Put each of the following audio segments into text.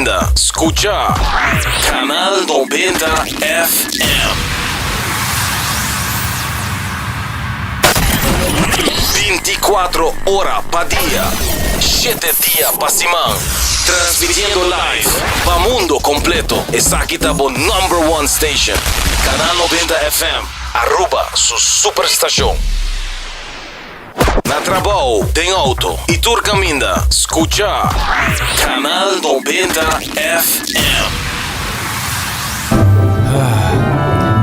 caminda, scucha Canal 90 FM. 24 ora pa dia, 7 dia pa siman. Transmitiendo live pa mundo completo. Esaki ta bo number one station. Canal 90 FM, Aruba su superstacion. Na trabou, den auto y tur caminda, scucha Canal 90 FM.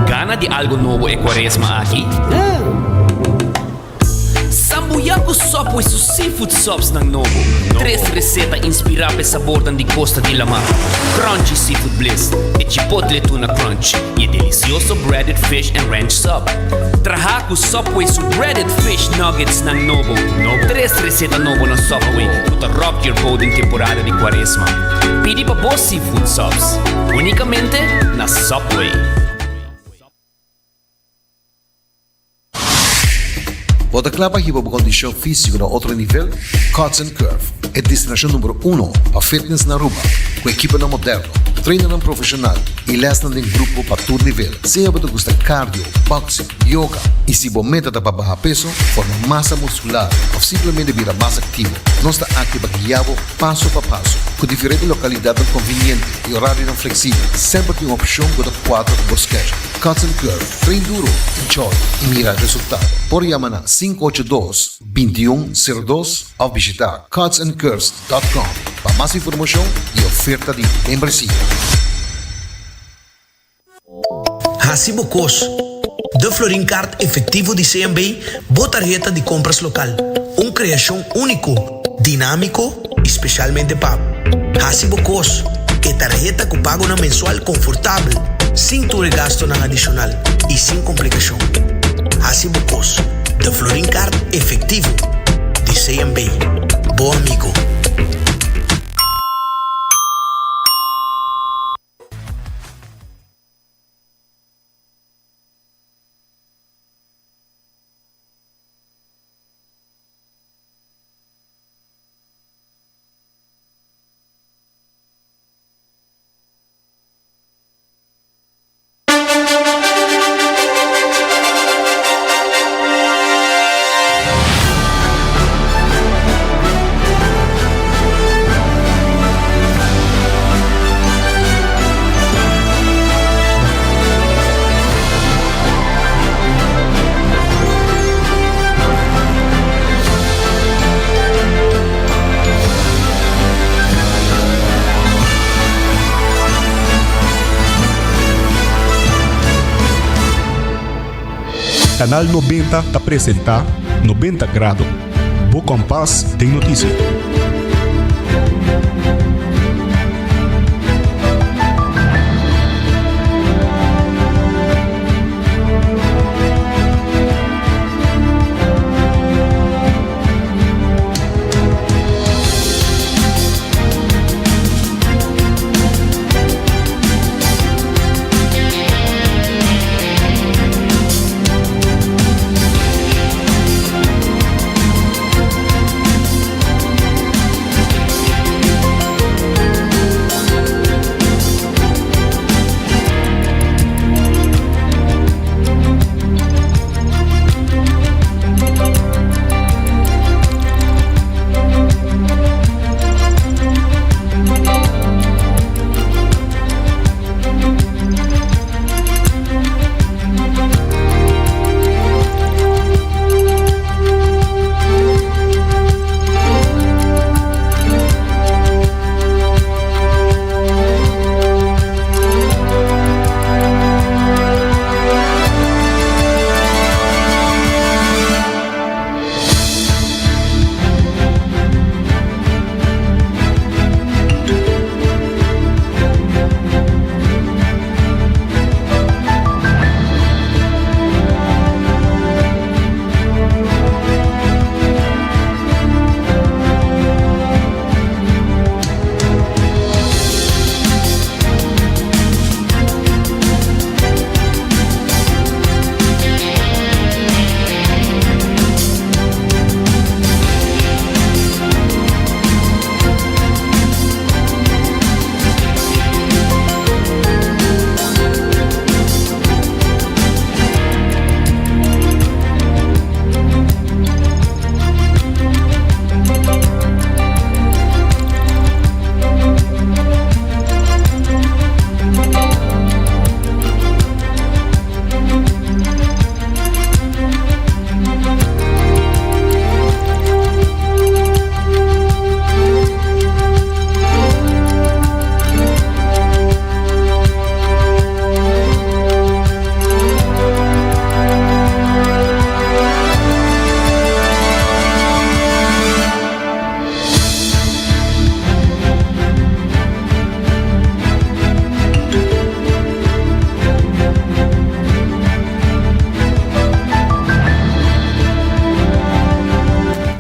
Gana di algo nobo e cuaresma aki? Sambuya cu Subway su seafood subs nan nobo. Tres receta inspira p'e sabornan di costa di lama, Crunchy Seafood Bliss, e Chipotle Tuna Crunch y e delicioso Breaded Fish and Ranch Sub. Traha cu Subway su Breaded Fish Nuggets nan nobo. Tres receta nobo na Subway cu ta rock your boat den temporada di cuaresma. Pidi pa bo seafood subs unicamente na Subway. Bo ta kla pa hiba bo kondishon físiko na otro nivel? Cuts and Curve, e destinashon numero uno pa fitness na Aruba, ku ekiponan moderno, trainernan profeshonal i lèsnan den grupo pa tur nivel. Sea bo ta gusta cardio, boxing, yoga i si bo meta ta pa baha peso, forma masa muskular òf simplemente bira mas aktivo, nos ta aki pa guia bo paso pa paso. Ku diferente lokalidatnan konviniente i orarionan fleksibel, semper tin un opshon ku ta kuadra ku bo schedule. Cuts and Curve. Train duro, enjoy y mira resultado. Por yama na 582 2102 of bishita cutsandcurves.com pa mas informacion y oferta di membresia. Haci bo cos. De Florin Card Efectivo di CMB, bo tarheta di compras local. Un creacion unico, dinamico y specialmente pa bo. Haci bo cos. E tarheta cu pagonan mensual confortabel, sin tur e gastonan adicional y sin complicacion. Haci bo cos. De Florin Card Efectivo di CMB. Bo amigo. Canal 90 ta presenta 90 Grado, bo kompas den noticia.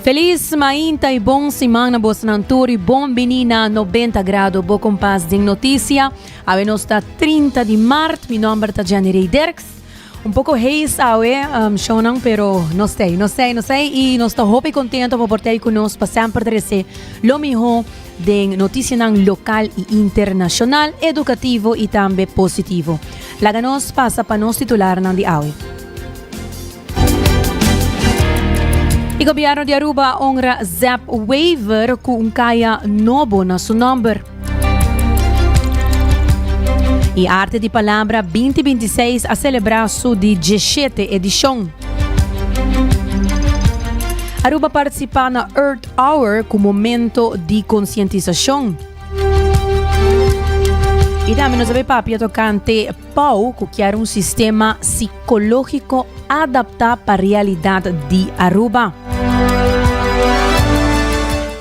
Feliz mainta y bon siman na bosnan tur y bon bini na 90 Grado, bo kompas den noticia. Awe nos ta 30 di maart, mi nomber ta Jenny Ray Dirks. Un poco hees awe, um, shownan, pero nos tei, nos tei, nos tei y nos ta hopi contento pa por tei cu nos pa semper trece lo miho den noticianan local y internacional, educativo y tambe positivo. Laga nos pasa pa nos titularnan di awe. E gobierno di Aruba a honra Zep Wever cu un caya nobo na su nomber. Y Arte di Palabra 2026 a celebra su di 17 edicion. Aruba participa na Earth Hour cu momento di concientisacion. Y tambe nos a bay papia tocante Pau cu kier un sistema psicologico adapta pa realidad di Aruba.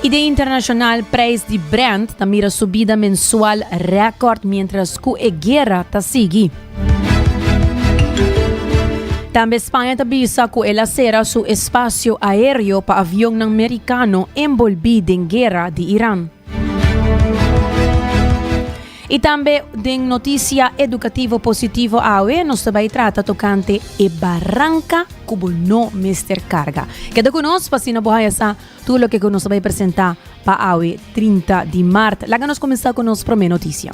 Y den internacional prijs di Brent ta mira subida mensual record mientras cu e guera ta sigui. Tambe Spaña ta bisa cu el a cera su espacio aereo pa avionnan Mericano enbolbi den guera di Iran. Y tambe den noticia educativo positivo awe nos ta bay trata tocante e baranca cu bo no mester carga. Keda cu nos pa asina bo haya sa tur loke cu nos ta bay presenta pa awe 30 di maart. Laga nos cuminsa cu nos prome noticia.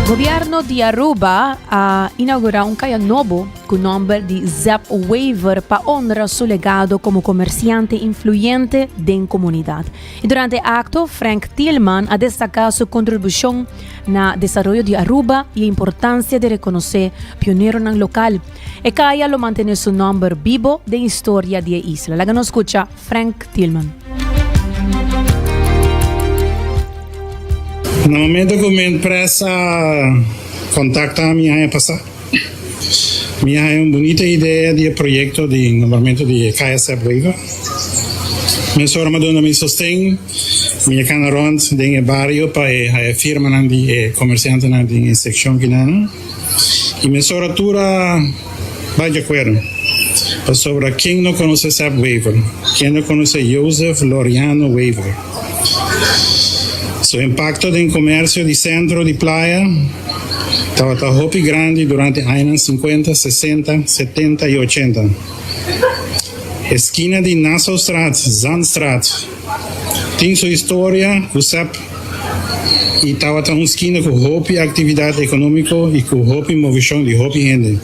Gobierno di Aruba a inaugura un caya nobo cu nomber di Zep Wever pa honra su legado como comerciante influyente den comunidad. Y durante e acto, Frank Thielman a destaca su contribucion na desaroyo di Aruba y e importancia di reconoce pioneronan local. E caya lo mantene su nomber bibo den historia di e isla. Laga nos scucha Frank Thielman. Na momento cu mi empresa contacta mi aña pasa, Mi a haña un bunita idea di e proyekto di nombramentu di e Kaya Sep Wever. Mesora mi a duna mi sosten, mi a kana rònt den e bario pa e haña firmanan di e komersiantenan den e sekshon kinan i mesora tur a bai di akuerdo. Pasobra ken no konosé Sep Wever? Ken no konosé Joseph Loriano Wever? Su impakto den komersio di sentro di Playa Tabata hopi grandi durante añanan sinkuenta, sesenta, setenta i ochenta. E skina di Nassaustraat, Zandstraat, tin su historia ku sep i tabata un skina ku hopi aktividat ekonómiko i ku hopi movishon di hopi hende.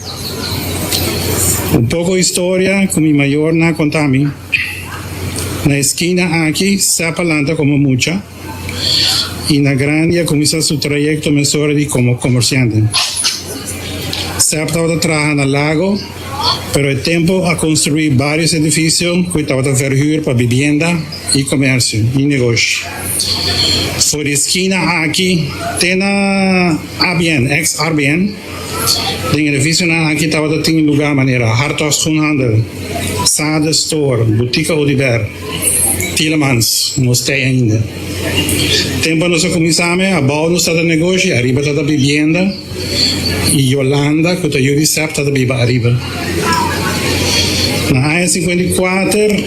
Un poko historia ku mi mayornan a konta mi, na e skina aki sep a lanta komo mucha. y na grandi a cuminsa su trayecto mesora di como comerciante. Sepp tabata traha na Lago, pero e tempo a construi varios edificio cu tabata verhuur pa bibienda y comercio y negoshi. For di esquina aki te na ABN, ex RBN, den edificionan aki tabata tin lugar manera Hartog Schoenhandel, Sade Store, Botica Oduber, Tielemans, nos tei ainda. Tempo nos a kuminsá me, abou nos tata negoshi, ariba tata bibienda i Yolanda ku ta yu di Sep tata biba ariba. Na aña 54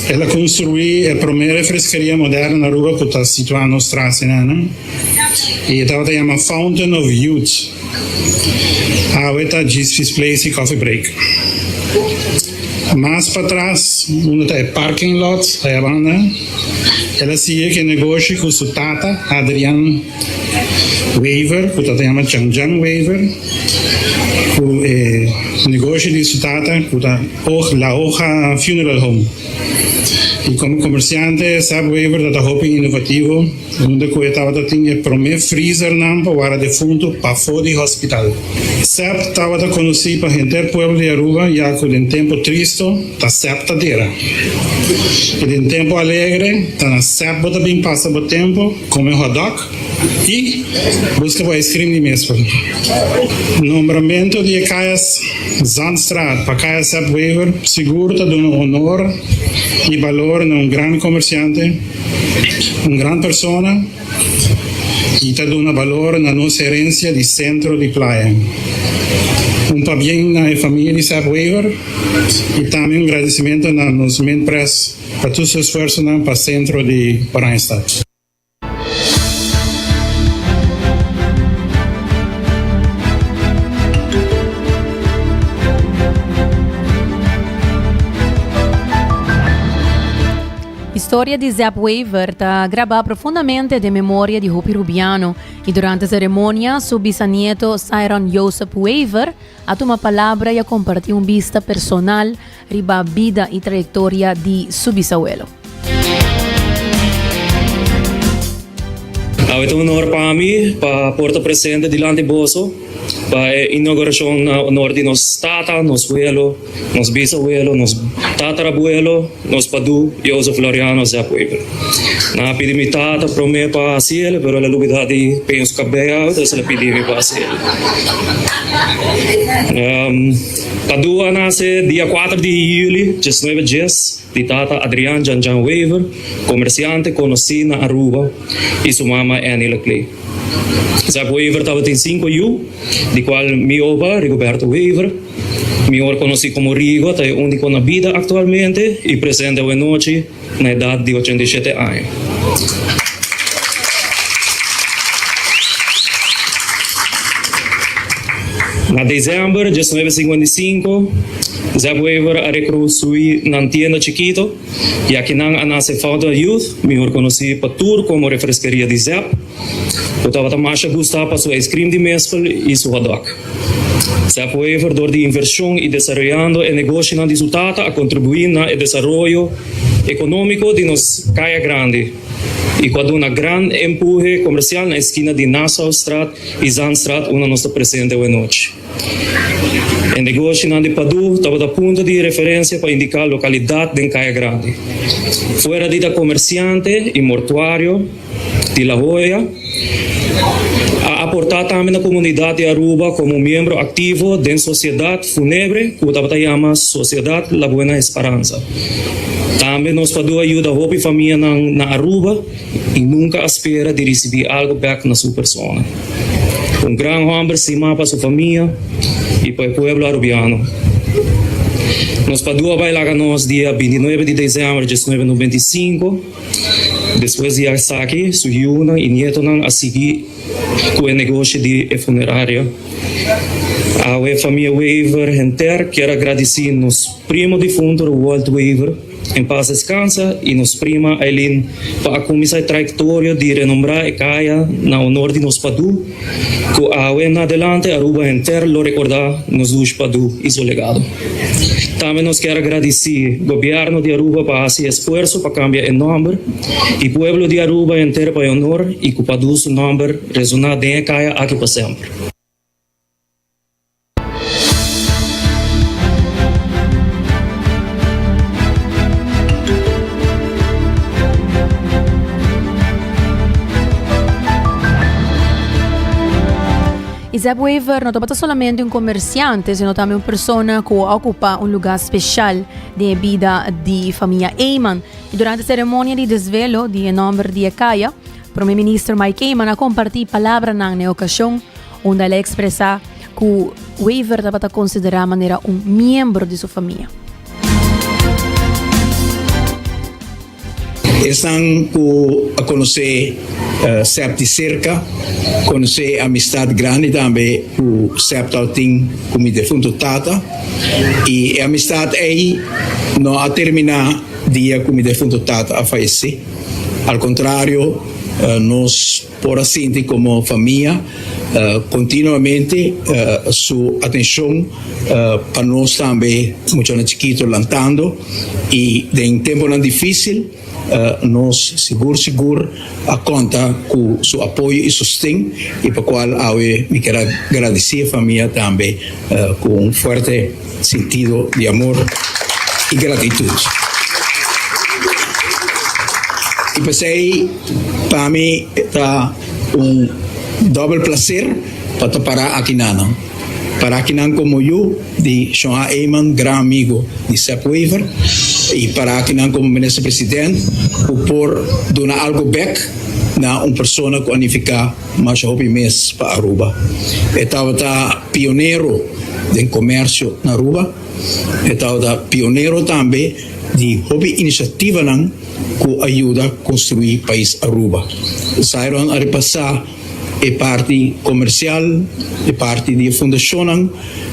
el a konstruí e promé refreskeria moderno na Aruba ku ta situá nos tras enanan i e tabata yama Fountain of Youth. Awe ta Djisfi's Place i Coffee Break. Mas patras, unda ta e parking lot aya banda, el a sigui ku e negoshi ku su tata, Adrian Wever, ku ta ta yama Chanjan Wever, ku e negoshi di su tata ku ta La Hoja Funeral Home. I komo komersiante, Seb Wever ta ta hopi inovativo. Unda ku e tabata tin e promé freezernan pa wara defuntu pafó di hospital. Sep tabata konosí pa henter pueblo di Aruba ya ku den tempu tristo ta Sep ta dera. I den tempu alegre ta na Sep bo ta bin pasa bo tempu, kome hotdog i buska bo ijskrim di mesper. Nombramentu di e kaya Zandstraat pa kaya Sep Wever sigur ta duna honor i balor na un gran komersiante. Un gran persona y ta duna balor na nos herencia di centro di Playa. Un pabien na e famia di Sep Wever y tambe un gradicimento na nos Minpres pa tur su esfuerzonan pa centro di Oranjestad. Historia di Zep Wever ta grabá profundamente den memoria di hopi Rubiano i durante seremonia su bisanieto Cyron Joseph Wever a tuma palabra i a kompartí un bista personal riba bida i trayektoria di su bisawelo. Awe ta un honor pa mi pa por ta presente dilanti boso pa e inauguracion na honor di nos tata, nos welo, nos bisawelo, nos tatarabuelo, nos padu, Joseph Laureano Zep Wever. Nan a pidi mi tata prome pa haci el, pero el a lubida di peña su cabey awe, entonces el a pidi mi pa haci el. Padu a nace dia cuater di juli, diesnuebe djes. Di tata Adriaan Jan Jan Wever, komersiante konosí na Aruba, i su mama Annie Laclay. Zep Wever tabatin sinku yu, di kual mi opa, Rigoberto Wever, mihor konosí komo Rigo, ta e úniko na bida aktualmente i presente awenochi na edat di 87 aña. Na desèmber 1955, Zep Wever a rekonstruí nan tienda chikito i akinan a nase Fountain of Youth, mihor konosí pa tur komo Refreskeria di Zep, ku tabata masha gustá pa su ijskrim di mespel i su hotdog. Zep Wever dor di invershon i desaroyando e negoshinan di su tata a kontribuí na e desaroyo ekonómiko di nos Kaya Grandi i ku a duna gran empuhe komersial na e skina di Nassaustraat i Zandstraat unda nos ta presente awenochi. E negoshinan di Padu tabata punto di referensia pa indiká lokalidat den Kaya Grandi. Fuera di ta komersiante i mortuario di La Joya, a aportá tambe na komunidat di Aruba komo miembro aktivo den sosiedat funebre ku tabata yama Sosiedat La Buena Esparanza. Tambe nos Padu a yuda hopi famianan na Aruba. I nunka a spera di risibí algu bèk na su persona. Un gran hòmber stimá pa su famia i pa e pueblo arubiano. Nos Padú a bai laga nos dia bintinuebe di desèmber diesnuebe 95. Despues di esaki su yunan i nietonan a sigui ku e negoshi di e funeraria. Awe famia Wever henter kier a gradisí nos primo difunto Rowold Wever. En pas descansa y nos prima Aileen pa a cuminsa e trayectoria di renombra e caya na honor di nos Padu, cu awe na adelante Aruba henter lo recorda nos dushi Padu y su legado. Tambe nos kier a gradici Gobierno di Aruba pa haci esfuerzo pa cambia e nomber y pueblo di Aruba henter pa e honor y cu Padu su nomber resona den e caya aki pa semper. Y Zeb Wever no tabata solamente un comerciante, sino tambe un persona cu a ocupa un lugar special den e bida di famia Eman. Y durante e ceremonia di desvelo di e nomber di e caya, Prome Minister Mike Eman a comparti palabranan na e ocasion unda el a expresa cu Wever tabata considera manera un miembro di su famia. Esnan cu a conoce Sep di cerca, conoce e amistad grandi tambe cu Sep tabatin cu mi defunto tata, y e amistad ey no a termina dia cu mi defunto tata a fayece, al contrario nos. Por a sinti komo famia kontinuamente su atenshon pa nos tambe muchanan chikito lantando i den temponan difisil nos sigur sigur a konta ku su apoyo i sosten i pa kual awe mi kier a gradisi e famia tambe ku un fuerte sintido di amor i gratitud. I p'esei pa mi ta un dòbel plaser pa ta pará akinanan. Pará akinan komo yu di Shon A. Eman, gran amigu di Sepp Wever, i pará akinan komo Minister President ku por duna algu bèk na un persona ku a nifiká masha hopi mes pa Aruba. E tabata pionero. den comercio na Aruba. E tabata pionero tambe di hopi iniciativanan cu a yuda construi pais Aruba. Sairon a repasa e parti comercial, e parti di e fundacionnan,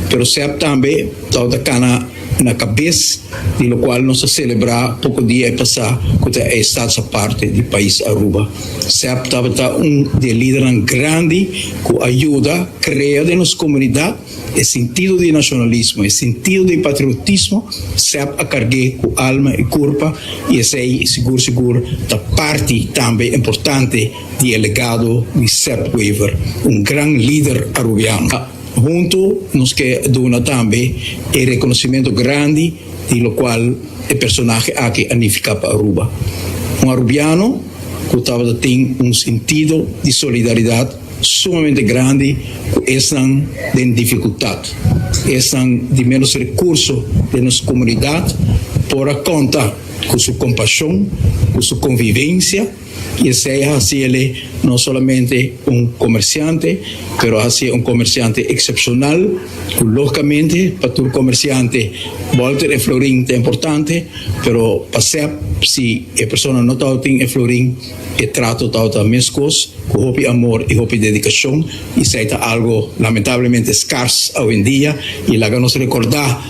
pero Sep tambe tabata cana na cabes di locual nos a celebra poco dia e pasa cu ta e Staats Aparte di pais Aruba. Sep tabata un di e lidernan grandi cu a yuda crea den nos comunidad E sentido di nacionalismo, e sentido di patriotismo, sep a cargu'é cu alma y curpa y esey sigur sigur ta parti tambe importante di e legado di Sep Wever, un gran lider Arubiano. Hunto nos ke duna tambe e reconocimento grandi di locual e personahe aki a nifica pa Aruba. Un Arubiano cu tabata tin un sentido di solidaridad sumamente grandi ku esnan den difikultat, esnan di ménos rekurso den nos komunidat por a konta ku su kompashon, ku su konvivensia i esei a hasi el'e no solamente un komersiante, pero a hasié un komersiante eksepshonal ku lógikamente pa tur komersiante bòlter e florin ta importante, pero pa sèp si e persona no tabatin e florin e trato tabata meskos. Ku hopi amor i hopi dedikashon, i esei ta algo lamentablemente skars awendia, i laga nos rekordá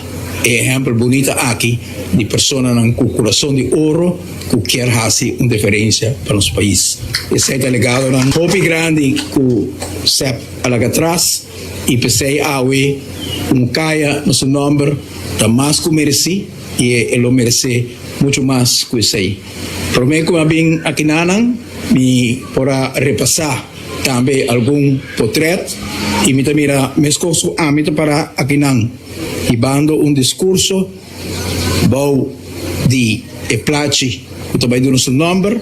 e ehèmpel bunita aki di personanan ku kurason di oro ku kier hasi un diferensia pa nos pais. Esei ta legadonan hopi grandi ku sep a laga tras, i p'esei awe un kaya na su nòmber ta mas ku meresí, i e lo meresé muchu mas ku esei. Promé ku mi a bin akinanan, mi por a repasá tambe algun potrèt i mi ta mira meskos ku ami ta pará akinan hibando un diskurso bou di e plachi ku ta bai duna su nòmber.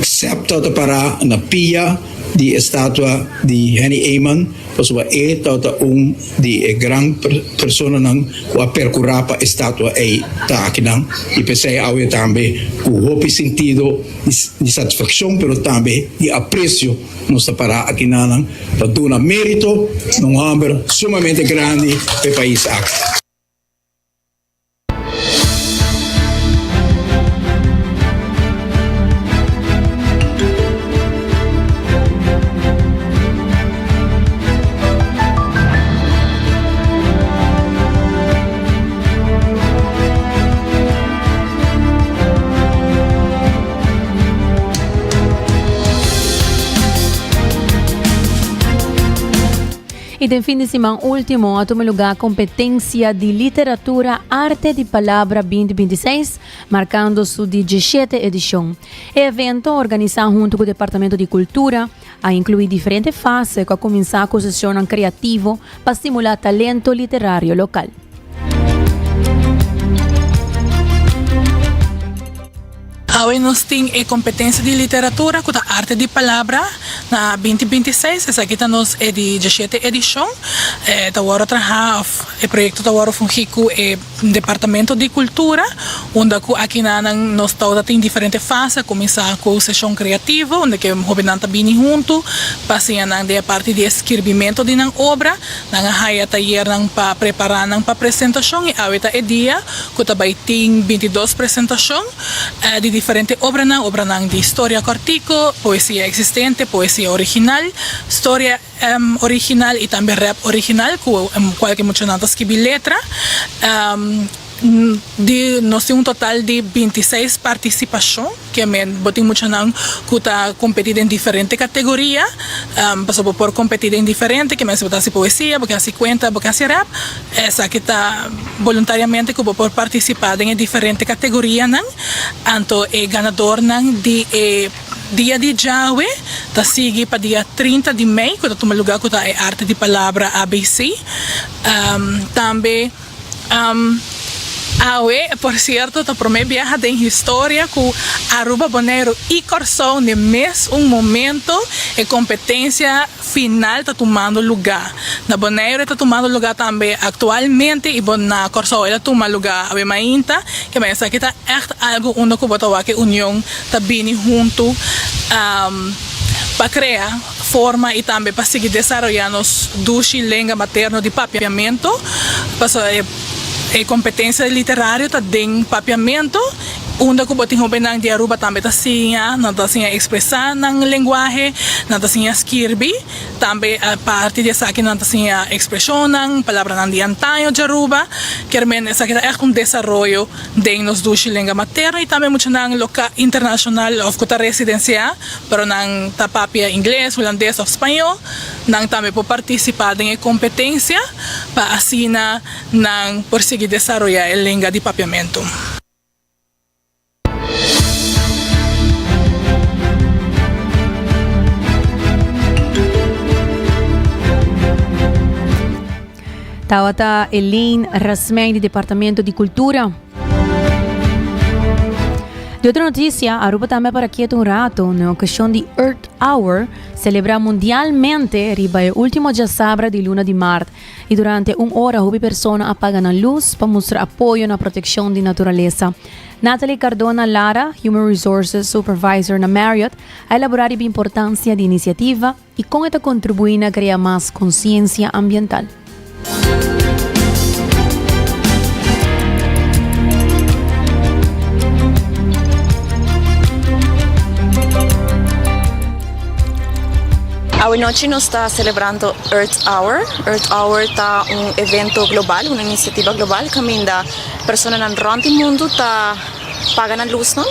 Sep tabata pará na pia di e statua di Henny Eman pasobra e tabata un di e gran personanan ku a perkurá pa e statua ei ta akinan i p'esei awe tambe ku hopi sintido di satisfakshon pero tambe di apresio nos ta pará akinanan pa duna mérito na un hòmber sumamente grandi pa e pais aki. Y den fin di siman ultimo a tuma lugar competencia di literatura Arte di Palabra 2026, marcando su di 17 edicion. E evento, organisa hunto cu Departamento di Cultura, a inclui diferente fase cu a cuminsa cu sesionnan creativo pa stimula talento literario local. Awe nos tin e competencia di literatura cu ta Arte di Palabra na binti binti seis. Esaki ta nos e di diashete edicion. E ta worde traha of e proyecto ta worde fungi cu e Departamento di Cultura unda cu akinanan nos ta tin diferente fase. A cuminsa cu sesion creativo unda cu e hobennan ta bini hunto pa siña nan den e parti di e skirbimento di nan obra. Nan a haya tayernan pa prepara nan pa presentacion y awe ta e dia cu ta bay tin bintidos presentacion di diferente obranan, obranan di storia cortico, poesia existente, poesia original, storia original y tambe rap original cu cualke muchanan ta skibi letra. Di nos tin un total di bintiseis participacion. Ke men bo tin muchanan ku ta kompetí den diferente kategoria, pasobra bo por kompetí den diferente, ke men si bo ta hasi poesia, bo ke hasi kuenta, bo ke hasi rap, esaki ta boluntariamente ku bo por partisipá den e diferente kategorianan. Anto e ganadornan di e dia di djawe ta sigui pa dia 30 di mei ku ta tuma lugá ku ta e Arte di Palabra ABC. Tambe. Awe, por cierto, ta prome biaha den historia cu Aruba, Boneiru y Corsou n'e mes un momento e competencia final ta tumando luga. Na Boneiru e ta tumando luga tambe actualmente y na Corsou el a tuma luga awe mainta. Kema esaki ta echt algo unda cu bo ta wak e union ta bini hunto pa crea. forma y tambe pa sigui desaroya nos dushi lenga materno di Papiamento, pasobra e competencia literario ta den Papiamento, unda cu bo tin hobennan di Aruba tambe ta siña, nan ta siña expresa nan lenguahe, nan ta siña skirbi, tambe aparte di esaki nan ta siña expresionnan, palabranan di antaño di Aruba, kier men esaki ta echt un desaroyo den nos dushi lenga materno y tambe muchanan local, internacional of cu ta residencia pero nan ta papia ingles, hulandes of spañol, nan tambe por participa den e competencia pa asina nan por sigui desaroya e lenga di papiamento. Tabata Elaine Rasmijn di Departamento di Cultura. Di otro noticia, Aruba tambe a para quieto un rato na ocasion di Earth Hour, celebra mundialmente riba e ultimo djasabra di luna di maart. Y durante un ora hopi persona a paga nan luz pa mustra apoyo na proteccion di naturalesa. Natalie Cardona Lara, Human Resources Supervisor na Marriott, a elabora riba importancia di iniciativa, I kon e ta kontribuí na krea mas konsiensia ambiental? Awe nochi nos ta selebrando Earth Hour. Earth Hour ta un evento global, un inisiativa global kaminda personanan rònt di mundu ta Paga nan lusnan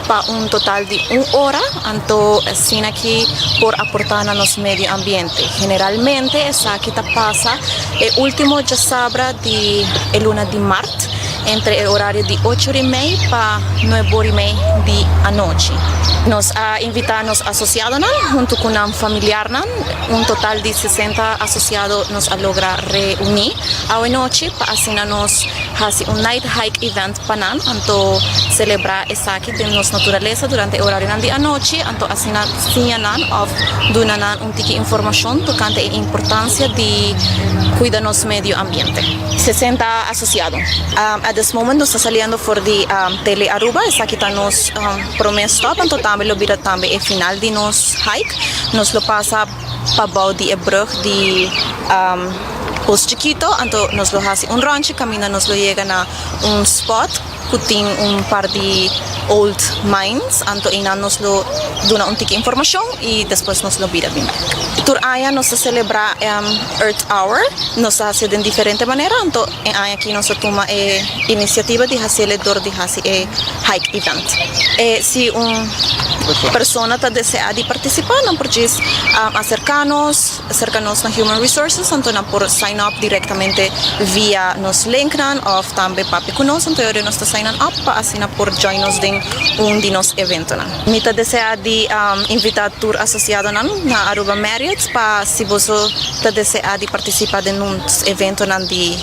pa un total di un ora, anto asina aki por aporta na nos medio ambiente. Generalmente esaki ta pasa e ultimo djasabra di e luna di mart, entre e orario di ocho ora y mei pa nuebe ora y mei di anochi. Nos a invita nos asociadonan hunto cu nan familiarnan, un total di sesenta asociado nos a logra reuni awe nochi pa asina nos haci un night hike event. Pa nan, anto selebrá esaki den nos naturalesa durante e orarionan di anochi, anto asina siña nan òf duna nan un tiki informashon tokante e importansia di kuida nos medio ambiente. 60 asosiado. At this moment nos ta saliendo for di Tele Aruba, esaki ta nos promé stòp, anto tambe lo bira tambe e final di nos hike. Nos lo pasa pa bou di e brug di Pos Chikito, anto nos lo hasi un ròntje kaminda nos lo yega na un spot ku tin un par di old mines, anto einan nos lo duna un tiki informashon i despues nos lo bira bin bèk. Tur aña nos ta selebrá Earth Hour, nos ta hasié den diferente manera, anto e aña aki nos a tuma e inisiativa di hasiel dor di hasi e hike event. E si un persona ta deseá di partisipá nan por djis aserká nos. Acerca nos na Human Resources anto nan por sign up directamente via nos linknan of tambe papia cu nos anto yori nos ta sign nan up pa asina por join nos den un di nos eventonan. Mi ta desea di invita tur asociadonan na Aruba Marriott pa si boso ta desea di participa den nos eventonan di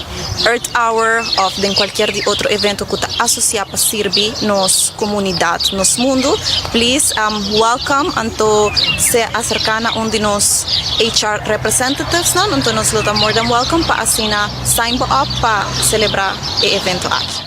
Earth Hour of den cualkier di otro evento cu ta asocia pa sirbi nos comunidad, nos mundo, please welcome anto sea acerca na un di nos HR representatives nan, anto nos lo ta more than welcome pa asina sign bo up pa celebra e evento aki.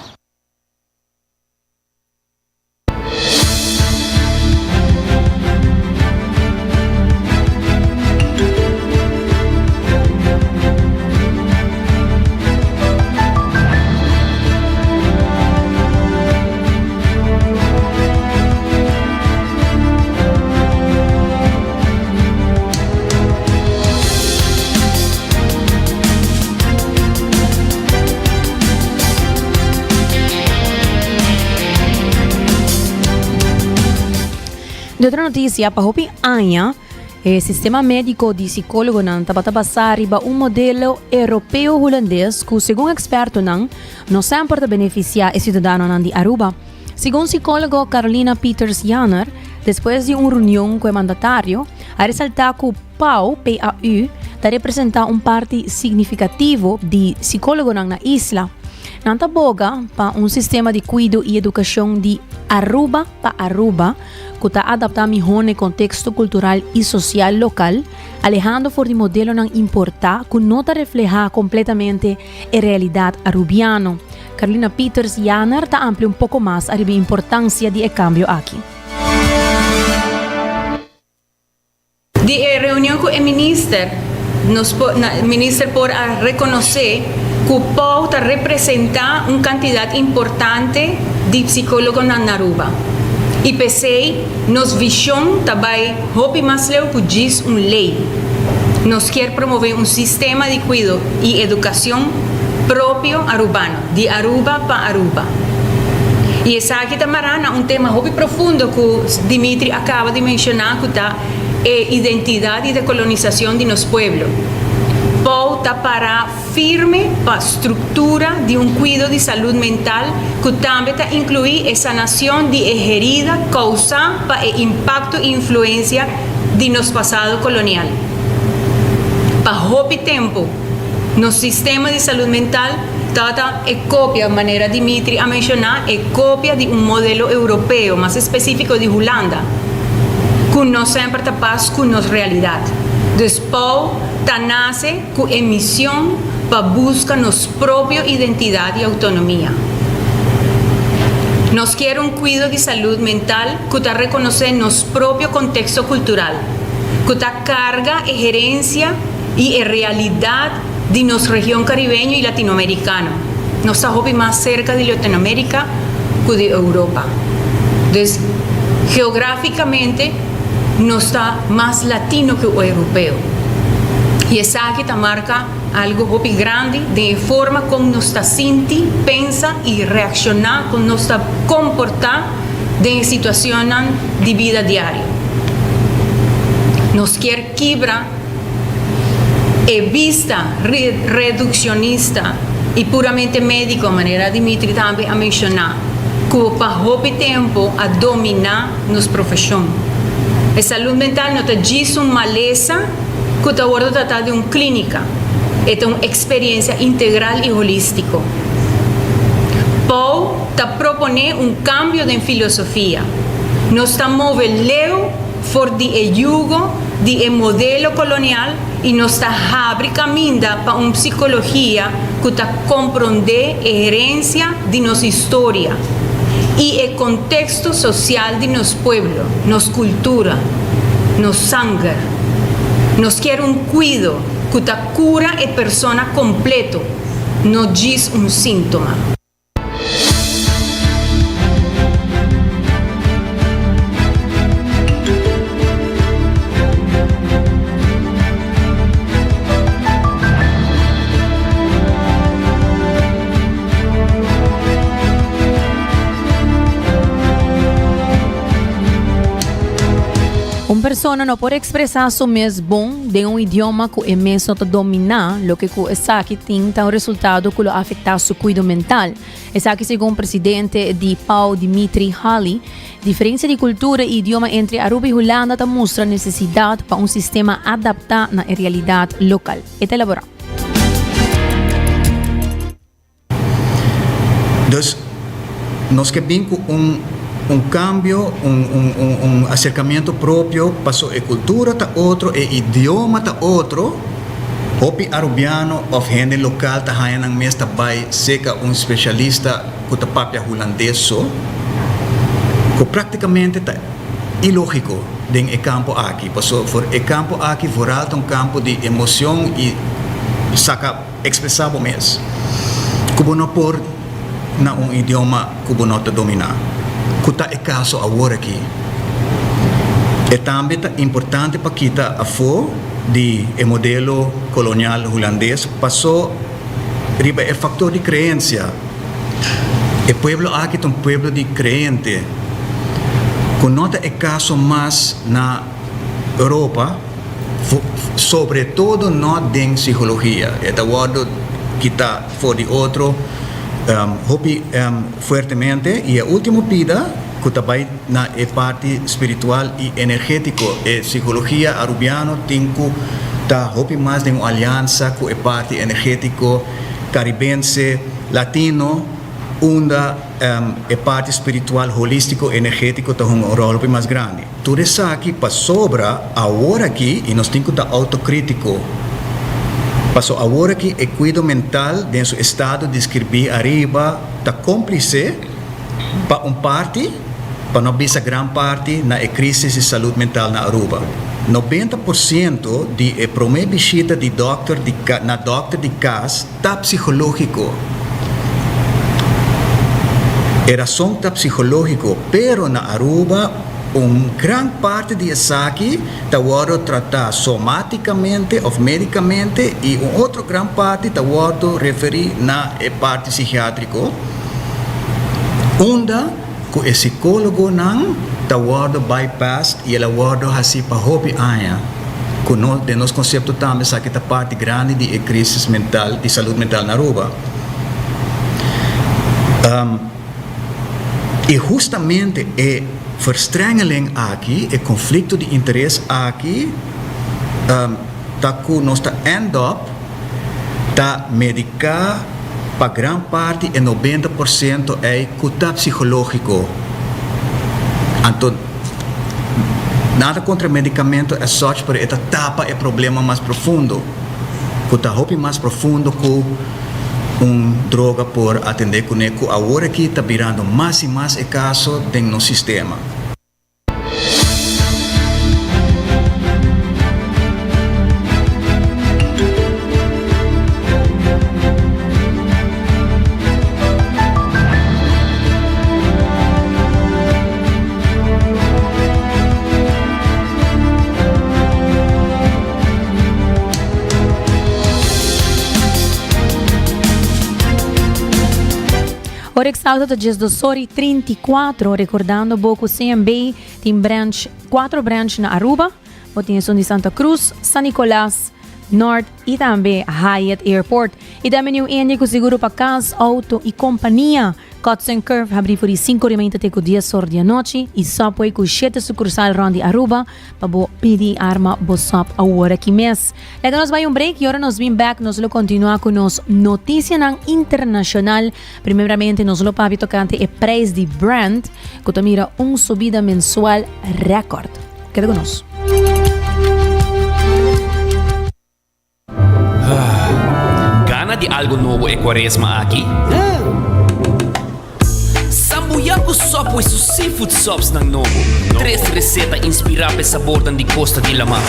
Di otro noticia, pa hopi aña, e sistema médico di psicólogonan tabata basá riba un modelo europeo hulandes ku, segun ekspertonan, no semper ta benefisiá e siudadanonan di Aruba. Segun psicólogo Carolina Pieters Janner, despues di un reunion ku e mandatario, a resaltá ku PAU, PAU, ta representá un parti signifikativo di psicólogonan na isla. Nan ta boga pa un sistema di kuido i edukashon di Aruba pa Aruba ku ta adaptá mihó na e konteksto kultural i sosial lokal, alehando for di modelonan importá ku no ta reflehá kompletamente e realidat arubiano. Carolina Pieters Janner ta amplia un poko mas ariba e importansia di e kambio aki. Di e reunion ku e minister, nos por, minister por a rekonosé ku POW ta representá un kantidat importante di psikólogonan na Aruba. I p'esei nos vishon ta bai hopi mas leu ku djis un lei. Nos kier promové un sistema di kuido i edukashon propio arubano, di Aruba pa Aruba. I esaki ta mará na un tema hopi profundo ku Dimitri a kaba di menshoná ku ta e identidat i dekolonisashon di nos pueblo. POW ta pará firme pa struktura di un kuido di salud mental ku tambe ta inkluí e sanashon di e herida kousá pa e impakto i influensia di nos pasado kolonial. Pa hopi tempu nos sistema di salud mental tabata e kopia, manera Dimitri a menshoná, e kopia di un modelo europeo, mas espesífiko di Hulanda, ku no semper ta pas ku nos realidat. Dus POW ta nase ku e mision pa buska nos propio identidat i outonomia. Nos kier un kuido di salud mental ku ta rekonosé nos propio konteksto kultural, ku ta karga e herensia i e realidat di nos region karibeño i latinoamerikano. Nos ta hopi mas serka di Latinoamerika ku di Europa. Dus, geografikamente nos ta mas latino ku europeo. I esaki ta marka algu hopi grandi den e forma kon nos ta sinti, pensa i reakshoná, kon nos ta komportá den e situacionnan di bida diario. Nos kier kibra e bista reduccionista y puramente medico, manera Dimitri tambe a menciona, cu pa hopi tempo a domina nos profesion. E salud mental no ta djis un malesa cu ta wordo trata den un clinica, e ta un experiencia integral y holistico. Paul ta proponé un kambio den filosofia. Nos ta move leu for di e yugo di e modelo kolonial i nos ta habri kaminda pa un psikologia ku ta komprondé e herensia di nos historia i e konteksto sosial di nos pueblo, nos kultura, nos sanger. Nos kier un kuido ku ta kura e persona kompleto, no djis un síntoma. Un persona no por expresa su mes bon den un idioma cu e mes no ta domina, loke cu esaki tin ta un resultado cu lo afecta su cuido mental. Esaki segun presidente di pao Dimitri Halley. Diferencia di cultura y idioma entre Aruba y Hulanda ta mustra necesidad pa un sistema adapta na e realidad local. E ta elabora. Dus nos ke bin ku un un kambio, un un un un aserkamentu propio paso e kultura ta otro, e idioma ta otro. Hopi arubiano òf hende lokal ta haña nan mes ta bai seka un spesialista ku ta papia hulandes so, ku praktikamente ta ilógiko den e kampo aki, paso for e kampo aki vooral ta un kampo di emocion i saka. Ekspresá bo mes ku bo no por na un idioma ku bo no ta dominá, ku ta e kaso awor aki. E tambe ta importante pa kita afó di e modelo kolonial hulandes pasó riba e faktor di kreensia. E pueblo aki ta un pueblo di kreente, ku no ta e kaso mas na Europa. Sobre todo no den psicologia. E ta wordo kita for di otro hopi fuertemente. Y e ultimo pida cu ta bay na e parti spiritual y energetico. E psicologia Arubiano tin cu ta hopi mas den un alianza cu e parti energetico Caribense, Latino, unda e parti spiritual holistico energetico ta hunga un rol hopi mas grandi. Tur esaki pasobra awor aki, i nos tin ku ta outokrítiko, paso awor aki e kuido mental den su estado deskribí ariba ta kómplise pa un parti, pa no bisa gran parti, na e krísis di salud mental na Aruba. 90% di e prome bishita di dokter di na dokter di kas ta psikologiko. E rason ta psikologiko, pero na Aruba un gran parti di esaki ta wordo trata somaticamente of medicamente y un otro gran parti ta wordo referi na e parti psikiatrico unda cu e psicologonan ta wordo bypassed y el a wordo haci pa hopi aña cu no den nos concepto tambe esaki ta parti grandi di e crisis mental di salud mental na Aruba. Y hustamente e verstrengeling aki, e conflicto di interes aki, ta cu nos ta end up ta medica pa gran parti e 90% ey cu ta psicologico. Anto, nada contra medicamento as such, pero e ta tapa e problema mas profundo, cu ta hopi mas profundo cu. Un droga por atendé kuné ku awor aki ta birando mas i mas e kaso den nos sistema. Ora exacto ta 12 ora y 34, recordando bo cu CMB tin branch, cuatro branch na Aruba. Bo tin esun di Santa Cruz, San Nicolas, Noord y tambe Hyatt Airport. Y tambe New India cu seguro pa cas, auto y compania. Cuts and Curve habri for di 5 ora y meinta te cu 10 or di anochi y Subway cu 7 sucursal rond di Aruba. Pa bo pidi arma bo sop awor aki mes. Laga nos bai un break y ora nos bin back nos lo continua cu nos noticianan internacional. Primeramente nos lo papia tocante e prijs di Brent cu ta mira un subida mensual record. Keda cu nos. Gana di algo nobo e cuaresma aki? Sambuya cu Subway su seafood subs nan nobo. Tres receta inspira p'e sabornan di costa di lama.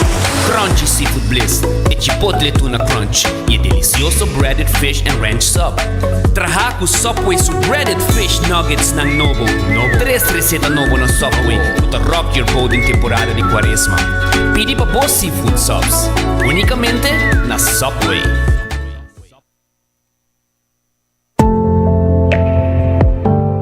Crunchy Seafood Bliss, e Chipotle Tuna Crunch y e delicioso Breaded Fish and Ranch Sub. Traha cu Subway su Breaded Fish Nuggets nan nobo. Tres receta nobo na Subway cu ta rock your boat den temporada di cuaresma. Pidi pa bo seafood subs unicamente na Subway.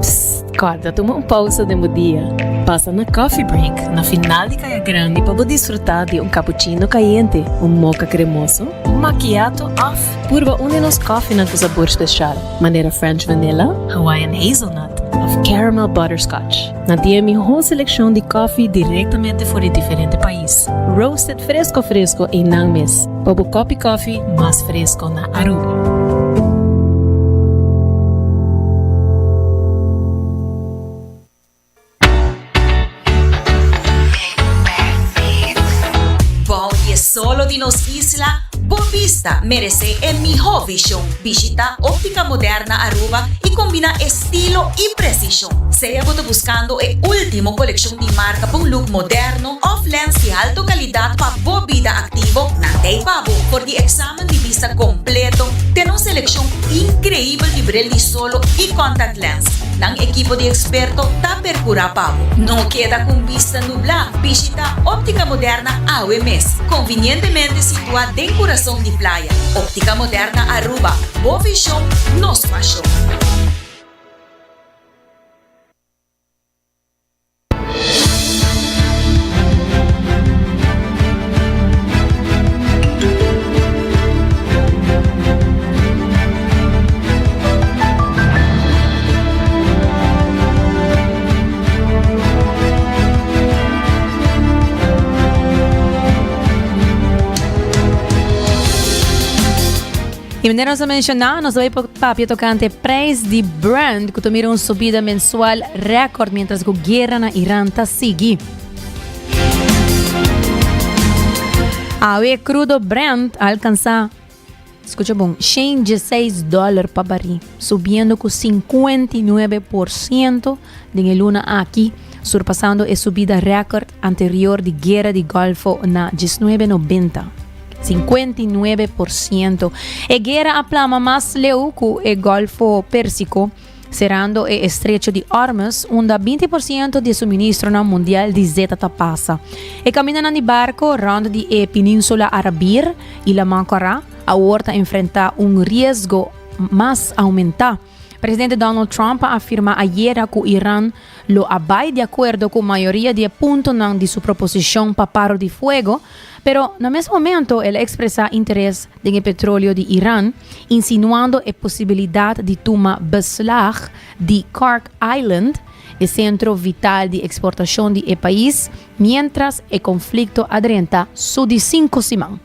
Psst, corda tuma un pausa den bo dia. Pasa na Coffee Break na final di Caya Grandi pa bo disfruta di un cappuccino cayente, un mocha cremoso, un macchiato of purba un di nos koffienan cu sabor special, manera French Vanilla, Hawaiian Hazelnut of Caramel Butterscotch. Nan tin e mihó selekshon di kòfi direktamente for di diferente pais, roasted fresko fresko einan mes, pa bo kòpi kòfi mas fresko na Aruba. Bou di e solo di nos isla, bo bista meresé e mihó vishon. Bishitá Óptica Moderna Aruba i kombiná estilo i presishon. Sea bo ta buskando e último kolekshon di marka pa un look moderno òf lens di alto kalidat pa bo bida aktivo, nan t'ei pa bo. For di eksamen di bista kompleto te nos selekshon inkreibel di bril di solo i contact lens, nan ekipo di eksperto ta perkurá pa bo. No keda ku un bista nublá, bishitá Óptica Moderna awe mes, konvinientemente situá den kurason di playa. Óptica Moderna Aruba, bo vishon, nos pashon. Y manera nos a menciona, nos ta bay papia tocante prijs di Brent, cu ta mira un subida mensual record mientras cu guera na Iran ta sigui. Awe crudo Brent a alcansa, escucha bon, 116 dollar pa baril, subiendo cu 59% den e luna aki. surpasando e subida record anterior di Guera di Golfo na 1990. 59%. E guera a plama mas leu ku e Golfo Pérsiko, serando e Estrecho di Hormuz, unda 20% di e suministronan mundial di zeta ta pasa. E kamindanan di barko rònt di e Península Arabir i Laman Kòrá awor ta enfrentá un riesgo mas aumentá. Presidente Donald Trump a afirmá ayera ku Iran lo a bai di akuerdo ku mayoria di e puntonan di su proposishon pa paro di fuego, pero na mes momento el a ekspresá interes den e petroleo di Iran, insinuando e posibilidat di tuma beslag di Kharg Island, e sentro vital di eksportashon di e pais, miéntras e konflikto a drenta su di sinku siman.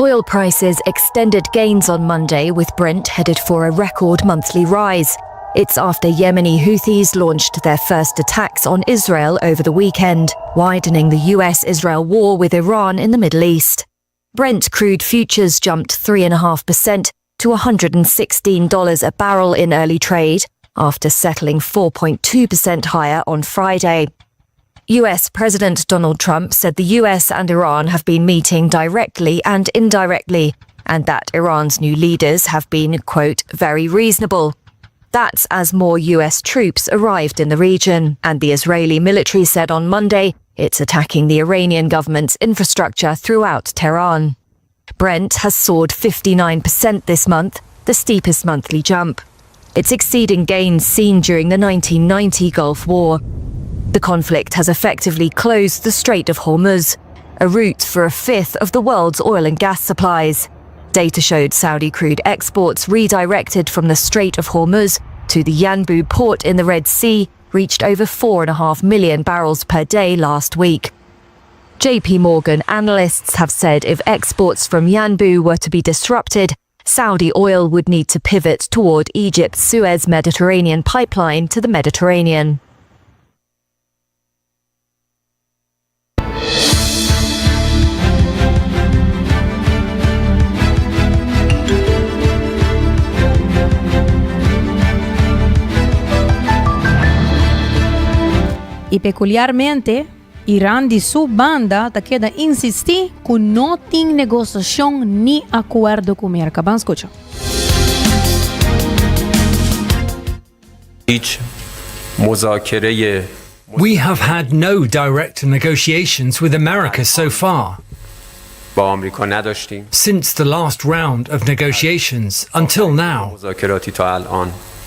Oil prices extended gains on Monday with Brent headed for a record monthly rise. It's after Yemeni Houthis launched their first attacks on Israel over the weekend, widening the US-Israel war with Iran in the Middle East. Brent crude futures jumped 3.5% to $116 a barrel in early trade after settling 4.2% higher on Friday. US President Donald Trump said the US and Iran have been meeting directly and indirectly, and that Iran's new leaders have been, quote, very reasonable. That's as more US troops arrived in the region, and the Israeli military said on Monday it's attacking the Iranian government's infrastructure throughout Tehran. Brent has soared 59% this month, the steepest monthly jump. It's exceeding gains seen during the 1990 Gulf War. The conflict has effectively closed the Strait of Hormuz, a route for a fifth of the world's oil and gas supplies. Data showed Saudi crude exports redirected from the Strait of Hormuz to the Yanbu port in the Red Sea reached over 4.5 million barrels per day last week. JP Morgan analysts have said if exports from Yanbu were to be disrupted, Saudi oil would need to pivot toward Egypt's Suez Mediterranean pipeline to the Mediterranean. Y peculiarmente, Iran di su banda ta keda insistí ku no tin negosashon ni akuerdo ku Merka. Ban skucha. We have had no direct negotiations with America so far. Since the last round of negotiations until now.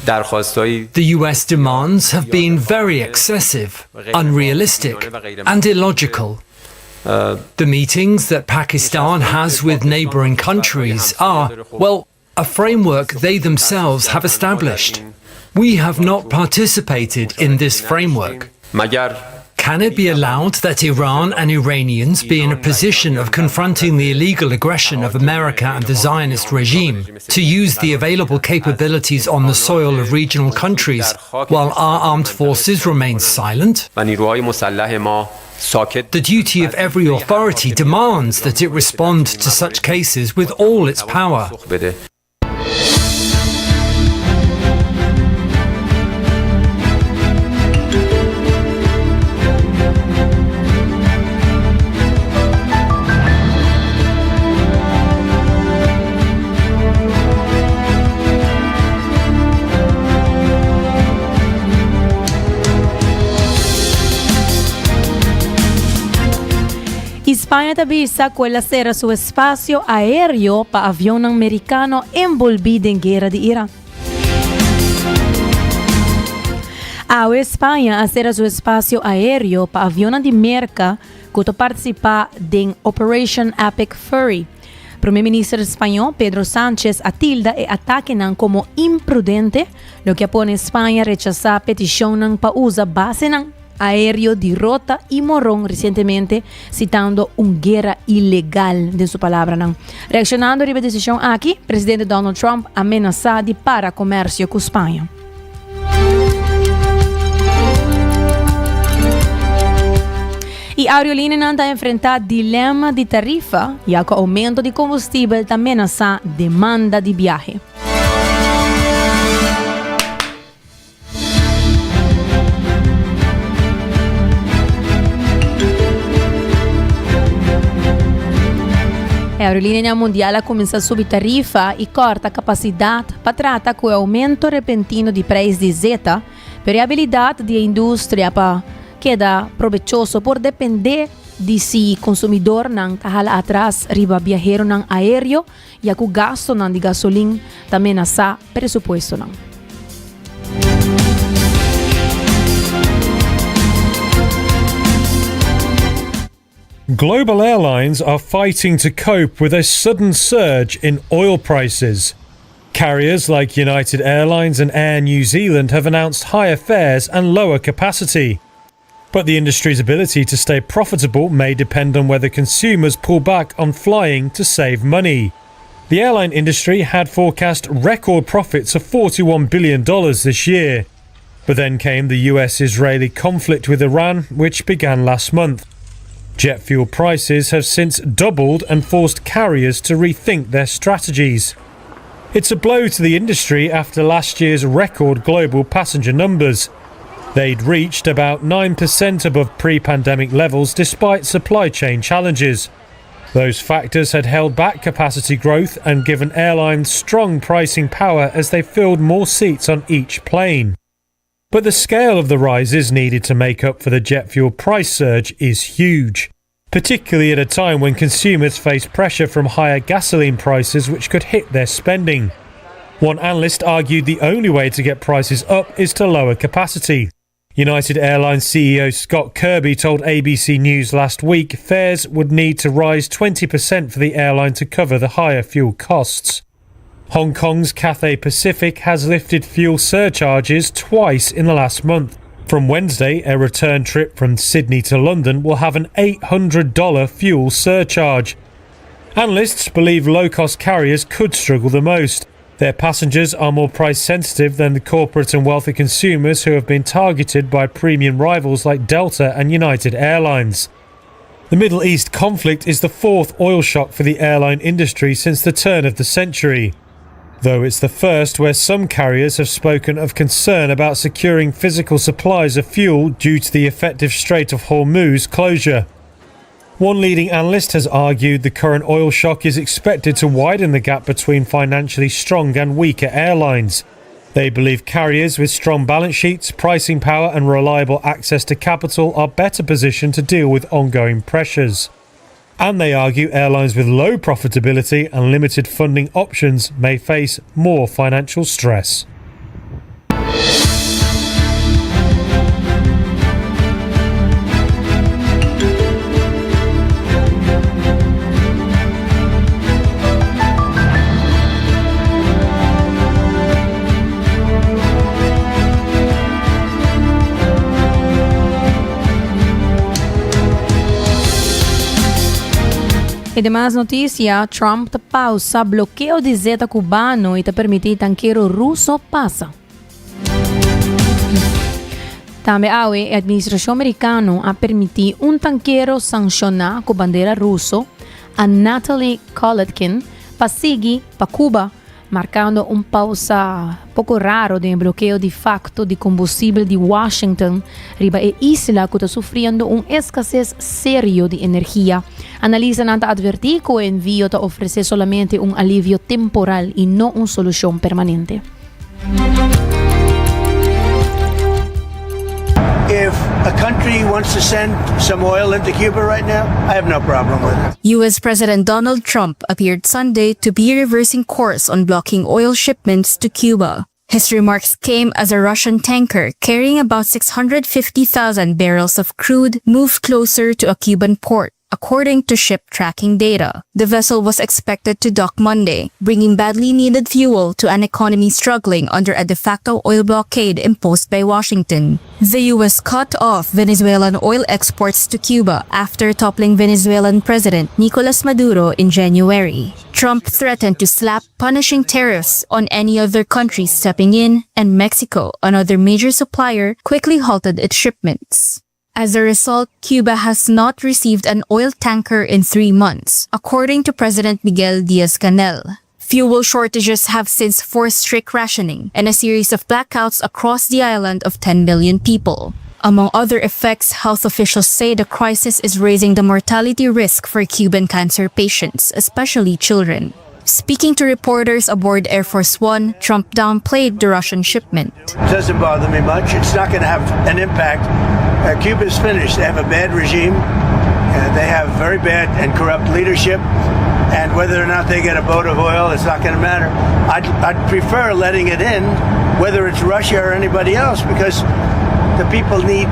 The US demands have been very excessive, unrealistic, and illogical. The meetings that Pakistan has with neighboring countries are, well, a framework they themselves have established. We have not participated in this framework. Can it be allowed that Iran and Iranians be in a position of confronting the illegal aggression of America and the Zionist regime to use the available capabilities on the soil of regional countries while our armed forces remain silent? The duty of every authority demands that it respond to such cases with all its power. Spaña ta bisa ku el a sera su espasio aéreo pa avionnan merikano enbolbí den guera di Iran. Awe Spaña a sera su espasio aéreo pa avionnan di Merka ku ta partisipá den Operation Epic Fury. Prome Minister spañó Pedro Sánchez a tilda e atakenan komo imprudente, loke a pone Spaña rechasá petishonnan pa usa basenan aéreo di Rota i Morón resientemente, sitando un guera ilegal den su palabranan. Reakshonando riba e desishon aki, presidente Donald Trump a menasá di para komersio ku Spaña. Y aerolineanan ta enfrenta dilema di tarifa ya cu aumento di combustibel ta menasa demanda di biahe. E aerolíneanan mundial a kuminsá subi tarifa i kòrta kapasidat pa trata ku e oumento repentino di preis di zeta, pero e abilidat di e industria pa keda probechoso por dependé di si konsumidornan ta hala atras riba biaheronan aéreo ya ku gastonan di gasolin ta menasá presupuestonan. Global airlines are fighting to cope with a sudden surge in oil prices. Carriers like United Airlines and Air New Zealand have announced higher fares and lower capacity. But the industry's ability to stay profitable may depend on whether consumers pull back on flying to save money. The airline industry had forecast record profits of $41 billion this year. But then came the US Israeli conflict with Iran, which began last month. Jet fuel prices have since doubled and forced carriers to rethink their strategies. It's a blow to the industry after last year's record global passenger numbers. They'd reached about 9% above pre pandemic levels despite supply chain challenges. Those factors had held back capacity growth and given airlines strong pricing power as they filled more seats on each plane. But the scale of the rises needed to make up for the jet fuel price surge is huge, particularly at a time when consumers face pressure from higher gasoline prices, which could hit their spending. One analyst argued the only way to get prices up is to lower capacity. United Airlines CEO Scott Kirby told ABC News last week fares would need to rise 20% for the airline to cover the higher fuel costs. Hong Kong's Cathay Pacific has lifted fuel surcharges twice in the last month. From Wednesday, a return trip from Sydney to London will have an $800 fuel surcharge. Analysts believe low cost carriers could struggle the most. Their passengers are more price sensitive than the corporate and wealthy consumers who have been targeted by premium rivals like Delta and United Airlines. The Middle East conflict is the fourth oil shock for the airline industry since the turn of the century. Though it's the first where some carriers have spoken of concern about securing physical supplies of fuel due to the effective Strait of Hormuz closure. One leading analyst has argued the current oil shock is expected to widen the gap between financially strong and weaker airlines. They believe carriers with strong balance sheets, pricing power, and reliable access to capital are better positioned to deal with ongoing pressures. And they argue airlines with low profitability and limited funding options may face more financial stress. E demas noticia, Trump ta pausa blokeo di zeta cubano y ta permiti tankero ruso pasa. Tambe awe e administracion mericano a permiti un tankero sanciona cu bandera ruso, Anatoly Kolodkin, pa sigui pa Cuba, marcando un pausa poco raro den e blokeo di facto di combustibel di Washington riba e isla cu ta sufriendo un escasez serio di energia. Analistanan ta adverti cu e envio ta ofrece solamente un alivio temporal y no un solucion permanente. If a country wants to send some oil into Cuba right now, I have no problem with it. U.S. President Donald Trump appeared Sunday to be reversing course on blocking oil shipments to Cuba. His remarks came as a Russian tanker carrying about 650,000 barrels of crude moved closer to a Cuban port according to ship tracking data. The vessel was expected to dock Monday, bringing badly needed fuel to an economy struggling under a de facto oil blockade imposed by Washington. The U.S. cut off Venezuelan oil exports to Cuba after toppling Venezuelan President Nicolas Maduro in January. Trump threatened to slap punishing tariffs on any other country stepping in, and Mexico, another major supplier, quickly halted its shipments. As a result, Cuba has not received an oil tanker in three months, according to President Miguel Diaz-Canel. Fuel shortages have since forced strict rationing and a series of blackouts across the island of 10 million people. Among other effects, health officials say the crisis is raising the mortality risk for Cuban cancer patients, especially children. Speaking to reporters aboard Air Force One, Trump downplayed the Russian shipment. It doesn't bother me much. It's not going to have an impact. Uh, Cuba's finished. They have a bad regime. Uh, they have very bad and corrupt leadership. And whether or not they get a boat of oil, it's not going to matter. I'd, I'd prefer letting it in, whether it's Russia or anybody else, because the people need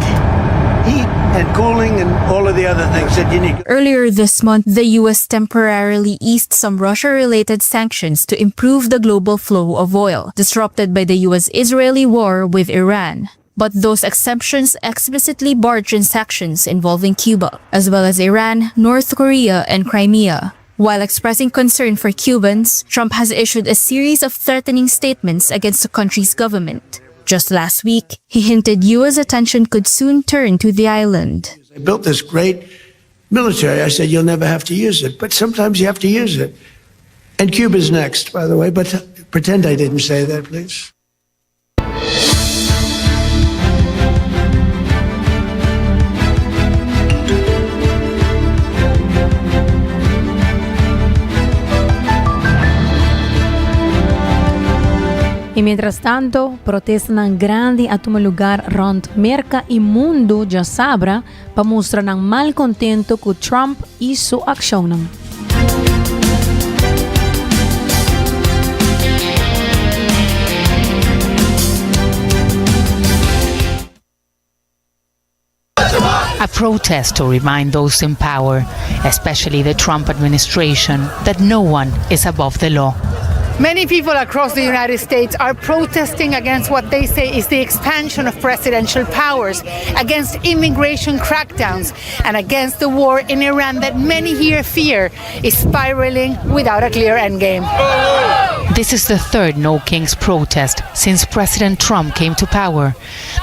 heat and cooling and all of the other things that you need. Earlier this month, the U.S. temporarily eased some Russia-related sanctions to improve the global flow of oil, disrupted by the U.S.-Israeli war with Iran. But those exemptions explicitly barred transactions involving Cuba, as well as Iran, North Korea, and Crimea. While expressing concern for Cubans, Trump has issued a series of threatening statements against the country's government. Just last week, he hinted U.S. attention could soon turn to the island. They built this great military. I said, you'll never have to use it. But sometimes you have to use it. And Cuba's next, by the way. But pretend I didn't say that, please. Y mientras tanto, protestanan grandi a tuma lugar rond Merca y mundo djasabra pa mustra nan malcontento cu Trump y su accionnan. A protest to remind those in power, especially the Trump administration, that no one is above the law. Many people across the United States are protesting against what they say is the expansion of presidential powers, against immigration crackdowns, and against the war in Iran that many here fear is spiraling without a clear endgame. This is the third No Kings protest since President Trump came to power.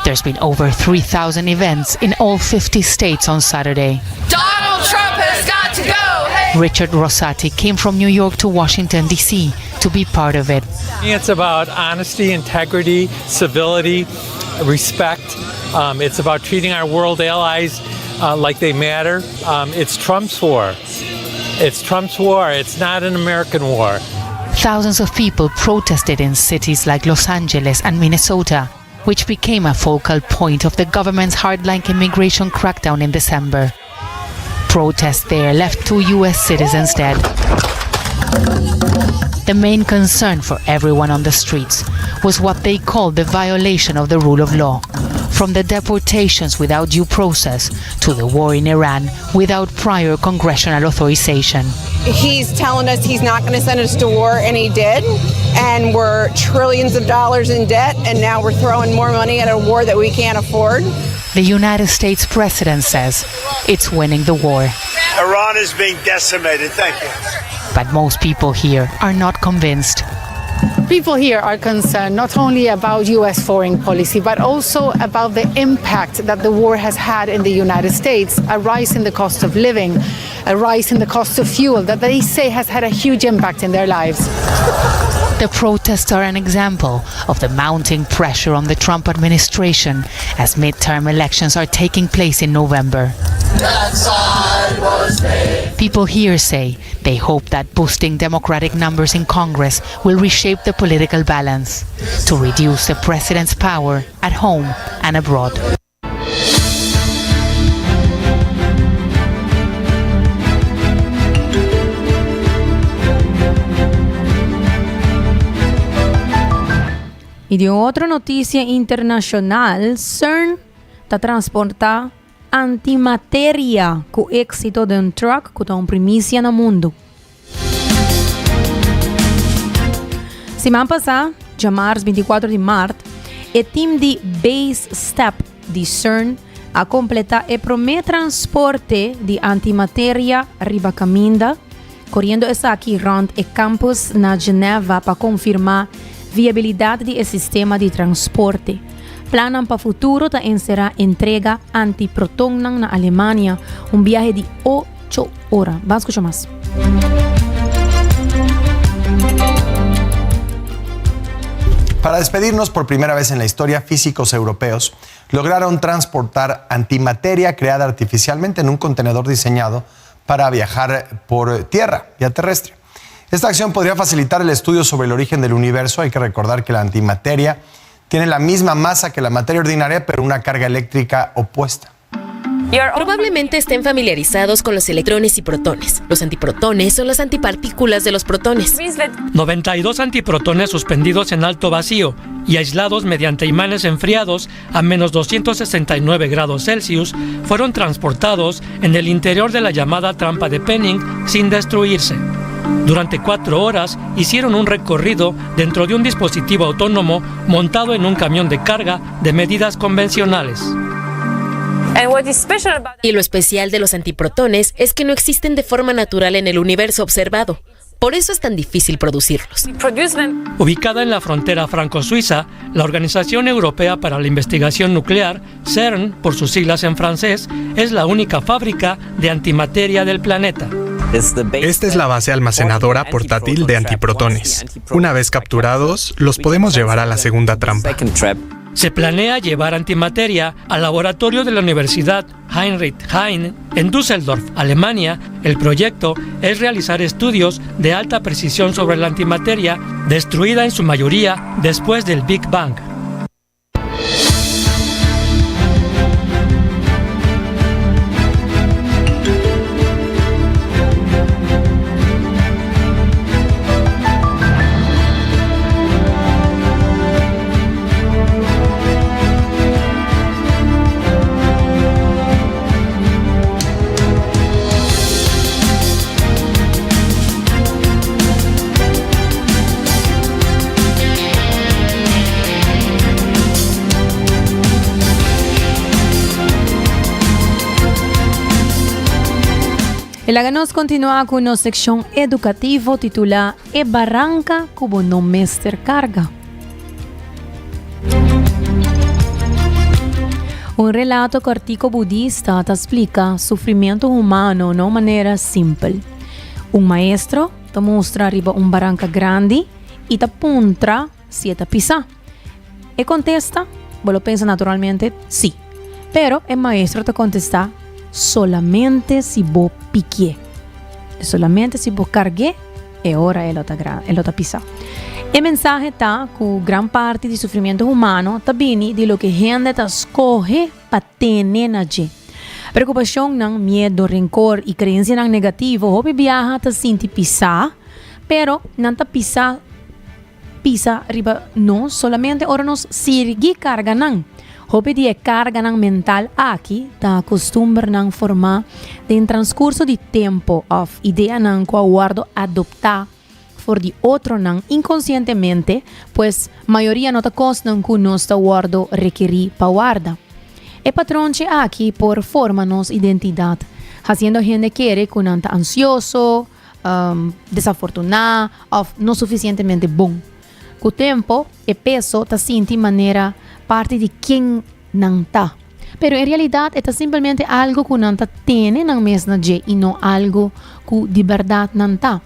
There's been over 3,000 events in all 50 states on Saturday. Donald Trump has got to go. Hey! Richard Rosati came from New York to Washington, D.C. to be part of it. It's about honesty, integrity, civility, respect. Um, it's about treating our world allies uh, like they matter. Um, it's Trump's war. It's Trump's war. It's not an American war. Thousands of people protested in cities like Los Angeles and Minnesota, which became a focal point of the government's hardline immigration crackdown in December. Protests there left two U.S. citizens dead. The main concern for everyone on the streets was what they called the violation of the rule of law. From the deportations without due process to the war in Iran without prior congressional authorization. He's telling us he's not going to send us to war, and he did. And we're trillions of dollars in debt, and now we're throwing more money at a war that we can't afford. The United States president says it's winning the war. Iran is being decimated. Thank you. But most people here are not convinced. People here are concerned not only about U.S. foreign policy, but also about the impact that the war has had in the United States, a rise in the cost of living, a rise in the cost of fuel that they say has had a huge impact in their lives. The protests are an example of the mounting pressure on the Trump administration as midterm elections are taking place in November. People here say they hope that boosting Democratic numbers in Congress will reshape the political balance to reduce the president's power at home and abroad. Y di un otro noticia internacional, CERN ta transporta antimateria cu exito den un truck cu ta un primicia na mundo. Siman pasá, djamars 24 di mart, e tim di Base Step di CERN a kompletá e promé transporte di antimateria riba kaminda, koriendo esaki rònt e campus na Geneva pa konfirmá viabilidat di e sistema di transporte. Plannan pa futuro ta enserá entrega antiprotonnan na Alemania, un biahe di ocho ora. Ban skucha mas. Para despedirnos por primera vez en la historia, físicos europeos lograron transportar antimateria creada artificialmente en un contenedor diseñado para viajar por tierra, vía terrestre. Esta acción podría facilitar el estudio sobre el origen del universo. Hay que recordar que la antimateria tiene la misma masa que la materia ordinaria, pero una carga eléctrica opuesta. Probablemente estén familiarizados con los electrones y protones. Los antiprotones son las antipartículas de los protones. 92 antiprotones suspendidos en alto vacío y aislados mediante imanes enfriados a menos 269 grados Celsius fueron transportados en el interior de la llamada trampa de Penning sin destruirse. Durante cuatro horas hicieron un recorrido dentro de un dispositivo autónomo montado en un camión de carga de medidas convencionales. Y lo especial de los antiprotones es que no existen de forma natural en el universo observado. Por eso es tan difícil producirlos. Ubicada en la frontera franco-suiza, la Organización Europea para la Investigación Nuclear, CERN por sus siglas en francés, es la única fábrica de antimateria del planeta. Esta es la base almacenadora portátil de antiprotones. Una vez capturados, los podemos llevar a la segunda trampa. Se planea llevar antimateria al laboratorio de la Universidad Heinrich Heine en Düsseldorf, Alemania. El proyecto es realizar estudios de alta precisión sobre la antimateria, destruida en su mayoría después del Big Bang. E laga nos kontinuá ku nos sekshon edukativo titulá E baranka ku bo no mester karga. Un relato kòrtiku budista ta splika sufrimentu humano na un manera simpel. Un maestro ta mustra riba un baranka grandi i ta puntra si e ta pisá. E kontesta, bo lo pensa naturalmente, sí. Pero e maestro ta kontestá, Solamente si bo pikié. Solamente si bo karg'é, e ora e lo ta gra, e lo ta pisá. E mensahe ta ku gran parti di sufrimiento humano ta bini di loke hende ta skohe pa tene na dje. Preokupashonnan, miedo, renkor i kreensianan negativo hopi biaha ta sinti pisá, pero nan ta pisá pisa riba nos solamente ora nos sirgi karga nan. Hopi di e karganan mental aki ta kustumbernan formá den transkurso di tempu òf ideanan ku a wòrdu adoptá for di otronan inkonsientemente, pues mayoria no ta kosnan ku nos ta wòrdu rekerí pa warda. E patronchi aki por forma nos identidat, hasiendo hende kere ku nan ta ansioso, desafortuná òf no sufisientemente bon. Ku tempu, e peso ta sinti manera parti di ken nan ta. Pero en realidat e ta simpelmente algu ku nan ta tene nan mes na dje i no algu ku di bèrdat nan ta.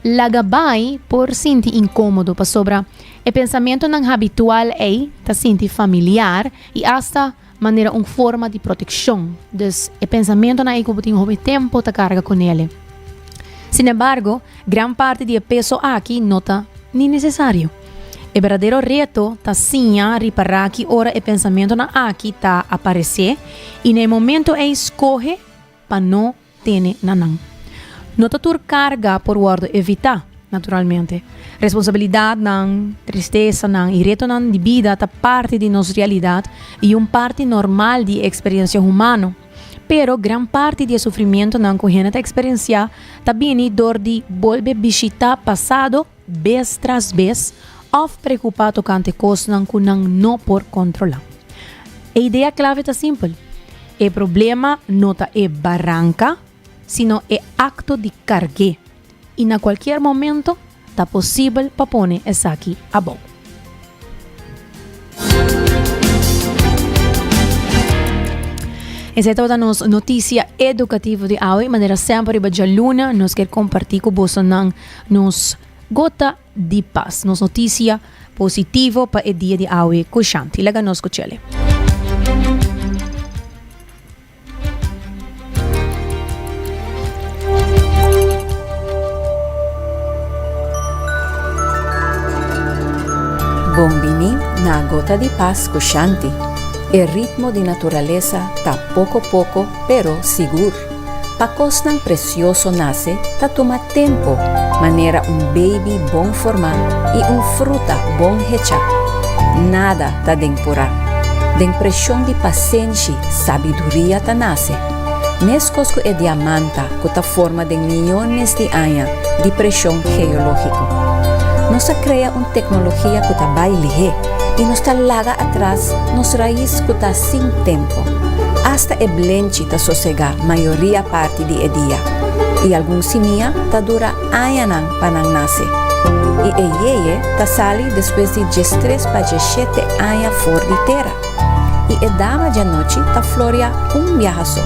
Laga bai por sinti inkómodo pasobra e pensamentunan habitual ei ta sinti familiar i asta manera un forma di protekshon. Dus e pensamentonan ei ku bo tin hopi tempu ta karga kunele. Sinembargo, gran parti di e peso aki no ta ni nesesario. E berdadero reto ta siña ripará ki ora e pensamentonan aki ta aparesé i na e momento ei skohe pa no tene na nan. No ta tur karga por wòrdu evitá, naturalmente. Responsabilidatnan, tristesanan i retonan di bida ta parti di nos realidat i un parti normal di e eksperensia humano. Pero gran parti di e sufrimientonan ku hende ta eksperensiá ta bini dor di bolbe bishitá pasado bes tras bes òf preokupá tokante kosnan ku nan no por kontrolá. E idea klave ta simpel, e problema no ta e baranka, sino e akto di karg'é, i na kualkier momento ta posibel pa pone esaki abou. Esei tabata nos noticia educativo di awe. Manera semper riba djaluna nos kier comparti cu bosonan nos gota di pas, nos noticia positivo pa e dia di awe cu Shanti. Laga nos scuchele. Bon bini na Gota di Pas ku Shanti. E ritmo di naturalesa ta poko poko pero sigur. Pa kosnan presioso nase ta tuma tempu, manera un baby bon formá i un fruta bon hechá. Nada ta den purá. Den preshon di pasenshi sabiduria ta nase. Meskos ku e diamanta ku ta forma den miyones di aña di preshon geológiko. Nos a krea un teknologia ku ta bai lihé i nos ta laga atras nos rais ku ta sin tempu. Asta e blenchi ta sosegá mayoria parti di e dia, i algun simia ta dura añanan pa nan nase. I e yeye ta sali despues di diestres pa diesshete aña for di tera. I e dama djanochi ta floria un biaha so.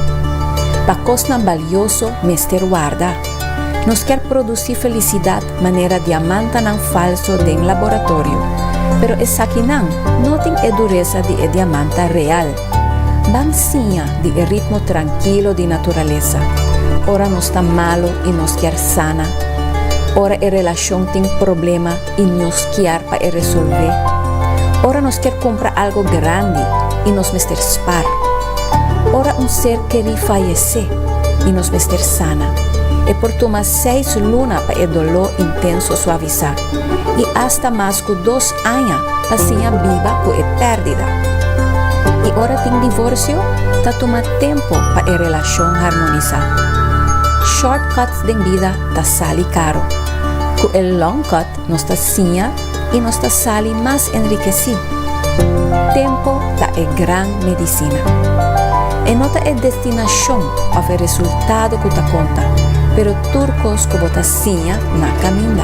Pa kosnan balioso mester warda. Nos kier produsí felisidat manera diamantanan falso den laboratorio, pero esakinan no tin e duresa di e diamanta real. Ban siña di e ritmo trankilo di naturalesa, ora nos ta malu i nos kier sana, ora e relashon tin problema i nos kier pa e resolvé, ora nos kier kumpra algu grandi i nos mester spar, ora un ser kerí fayesé i nos mester sana. E por tuma seis luna pa e doló intenso suavisá i asta mas ku dos aña pa siña biba ku e pèrdida. I ora tin divorsio, ta tuma tempu pa e relashon harmonisá. Shortcuts den bida ta sali karu. Ku e long cut nos ta siña i nos ta sali mas enrikesí. Tempu ta e gran medisina. E no ta e destinashon òf e resultado ku ta konta, pero tur kos ku bo ta siña na kaminda.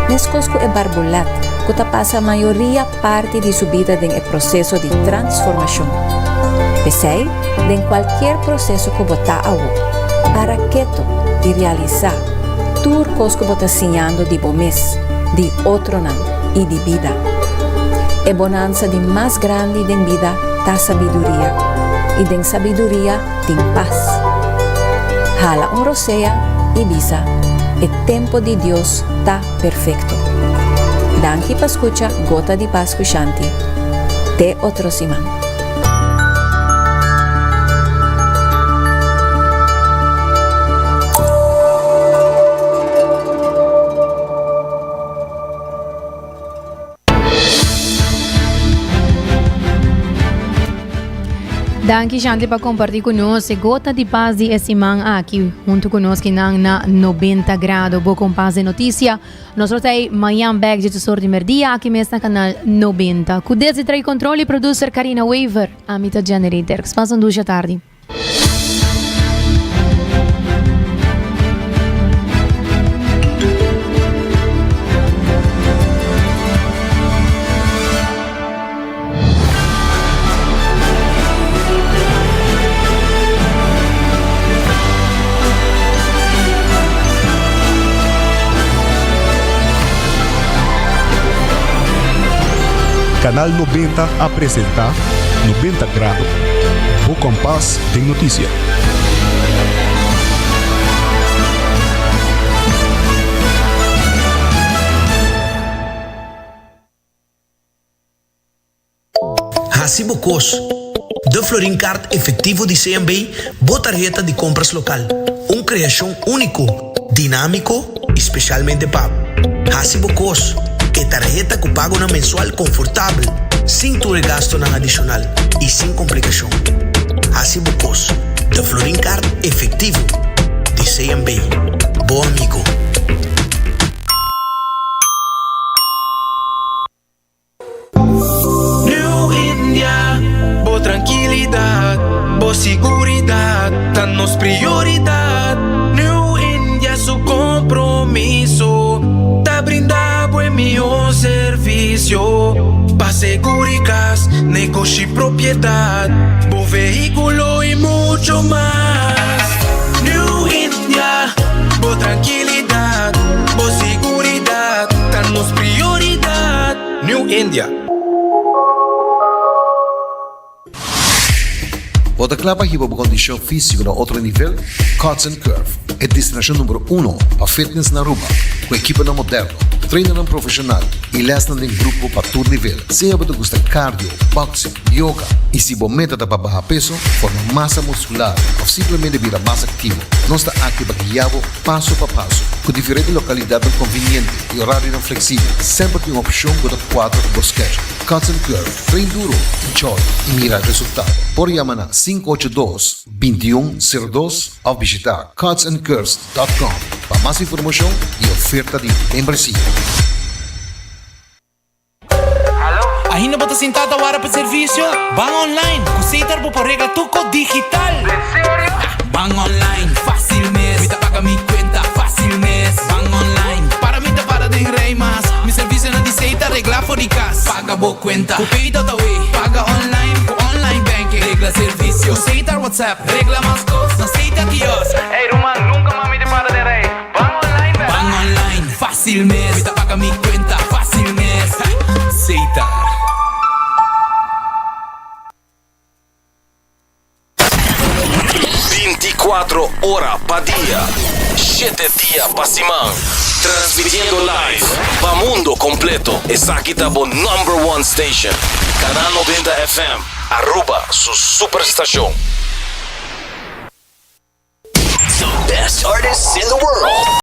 Meskos ku e barbulat ku ta pasa mayoria parti di su bida den e proseso di transformashon. P'esei, den kualkier proseso ku bo ta awo, para keto i realisá tur kos ku bo ta siñando di bo mes, di otronan i di bida. E bonansa di mas grandi den bida ta sabiduria, i den sabiduria tin pas. Hala un rosea i bisa, E tempu di Dios ta perfekto. Danki pa skucha Gota di Pas ku Shanti. Te otro siman. Danki Shanti pa comparti cu nos e gota di paz di e siman aki hunto cu nos kinan na 90 grado. Bo compas de noticia. Nos lo ta ei mañan bek dje tusor di merdia aki mes na canal 90. Cu desde trae control y producer Karina Wever, ami ta Jenny Derks. Pasa un dushi tardi. Canal 90 a presenta 90 Grado, bo kompas den notisia. Hasi bo kos. De Florin Card Efectivo di CMB, bo tarheta di compras local. Un creacion unico, dinamico y specialmente pa bo. Hasi bo kos. E tarheta cu pagonan mensual confortabel, sin tur e gastonan adicional y sin complicacion. Hasi bo kos. De Florin Card Efectivo di CMB. Bo amigo. New India, bo trankilidat, bo siguridat ta nos prioridat. New India su kompromiso ta brinda bo e mihó servisio pa seguri kas, negoshi. propiedad, bo vehiculo y mucho mas. New India, bo tranquilidad, bo siguridad, ta nos prioridad. New India. Bo ta kla pa hiba bo kondishon físiko na otro nivel? Cuts and Curve, e destinashon numero uno pa fitness na Aruba, ku ekiponan moderno, trainernan profeshonal i lèsnan den grupo pa tur nivel. Sea bo ta gusta cardio, boxing, yoga i si bo meta ta pa baha peso, forma masa muskular òf simplemente bira mas aktivo, nos ta aki pa guia bo paso pa paso. Ku diferente lokalidatnan konviniente i orarionan fleksibel, semper tin un opshon ku ta kuadra ku bo schedule. Cuts and Curve, train duro, enjoy i mira resultado. Por yama na 582 2102 òf bishita cutsandcurves dot com pa mas informashon i oferta di membresia. Ainda bo ta sintá ta wara pa servisio? Ban online! Ku Setar bo por regla tur kos digital! En serio? Ban online, fásil mes! Mi ta paga mi kuenta fásil mes! Ban online, para mi ta para den rei mas! Mi servisionan di Setar regla for di kas! Paga bo kuenta ku Pay.awe! Paga online ku online banking! Regla servisio ku Setar WhatsApp! Regla mas kos na Setar kiosk! Ey ruman, nunka mas mi ta para den rei! Ban online bèk! Ban online, fásil mes! Mi ta paga mi kuenta fásil mes! Setar. 24 ora pa dia, shete dia pa siman. Transmitiendo live pa mundo completo. Esaki ta bo number one station. Canal 90 FM, Aruba su superstacion.